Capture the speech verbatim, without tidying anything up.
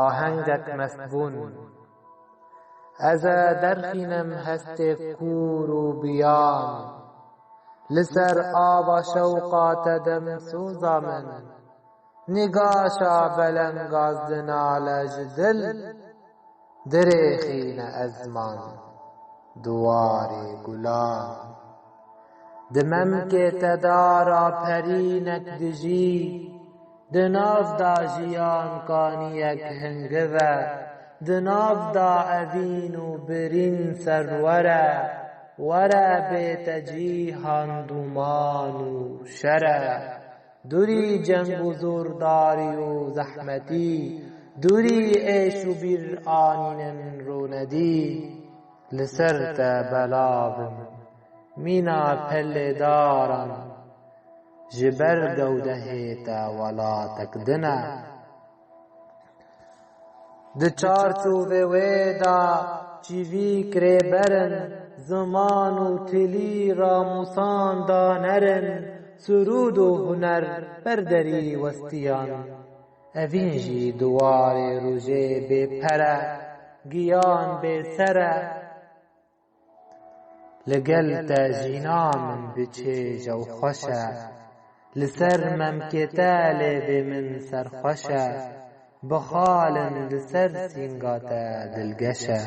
Ahengek mestbûn. Ez e derxînim hestê kûr û biyan. Li ser ava şewqa te dem soza min. Nîgaşa belengaz dinale ji dil. Dirêxîne ezman di warê gulan. Di memkê te dara perînek dijî, di nav da jiyan kaniyek hingiv e, di nav da evîn û birîn serwer e, were bê te cîhan dûman û şer e. Dûrî ceng û zordarî û zehmetî, dûrî êş û bîr anînin ronedî. Li ser te belav im, mîna pelêdaran, ji ber gewdehê te welatek din e. Di çarçovê wê de çîvîk rêber in, ziman û tilî ramûsan daner in, sirûd û huner ber derî westiyan. Evîn jî di warê rojê bê per e, giyan bê ser e. Li gel te jîna min bi çêj û xweş e. Li ser memkê te lêvê min serxweş e. Bi xalin li ser sînga te dilgeş e.